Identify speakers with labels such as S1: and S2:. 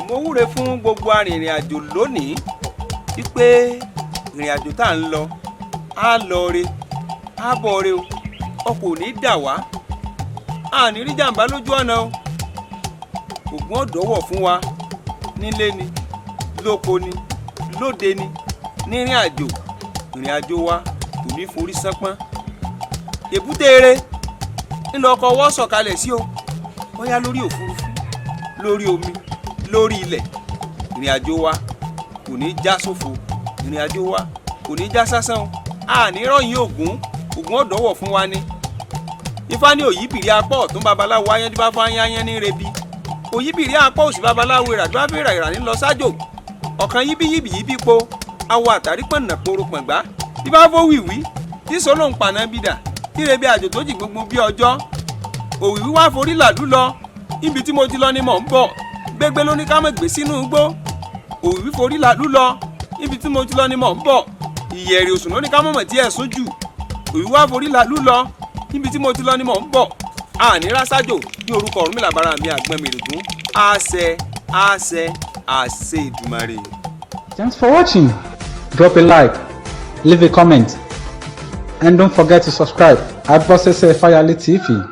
S1: Mo wúre fún gbogbo arìnrìn àjò lónìí wípé ìrìn àjò tá à ń lọ, á lọ re, á bọ̀ re o. Ọkọ̀ ò ní dà wá, a ní rí jàǹbá lójú ọ̀nà o. Ògún ọ̀dọ́wọ̀ fún wa nílé ni, lóko ni, lóde ni, nírìn àjò. Ìrìn àjò wa kò ní forí sánpọ́n. Èbúté eré ńlọ ọkọ̀ ọwọ́ sọ̀kalẹ̀ sí o, bóyá lórí òfurufú, lórí omi, lórí ilẹ̀. Ìrìn àjò wa kò ní já sófo, ìrìn àjò wa kò ní já sásán o. A ní ròyìn Ògún. Ògún ọ̀dọ́wọ̀ fún wa ni. Ifá ní òyìnbìrì apá ọ̀tún, babaláwo ayándíbá fún ayányán ní rebi. Òyìnbìrì apá òsì, babaláwo ìràdúrà fèrè ìrà ní lọ sájò. Ọ̀kan yíbí yíbí yíbí po awọ àtàrí pọ̀nà poro pọ̀ngbá. Ifá fó wìwí tí sọlọ́n paná bídà tí rebi àjò tó jì gbogbo bí ọjọ́. Òwìwí wá forí làlú lọ. Ibi tí mo ti lọ ni mò ń bọ̀. Gbégbé ló ní ká má gbé sínú igbó. Òwìwí forí làlú lọ. Ibi tí mo ti lọ ni mò ń bọ̀. Ìyẹ̀rì òsùn ló ní ká mọ̀mọ̀ tí ẹ̀ sún jù. Òwìwí wá forí làlú lọ. Ibi tí mo ti lọ ni mò ń bọ̀. Àní rásájò ní orúkọ Ọ̀rúnmìlà bára mi àgbọn mèrègún. Àṣẹ, àṣẹ, àṣẹ Èdùmàrè.
S2: Thanks for watching. Drop a like, leave a comment, and don't forget to subscribe at Bosese Fayale TV.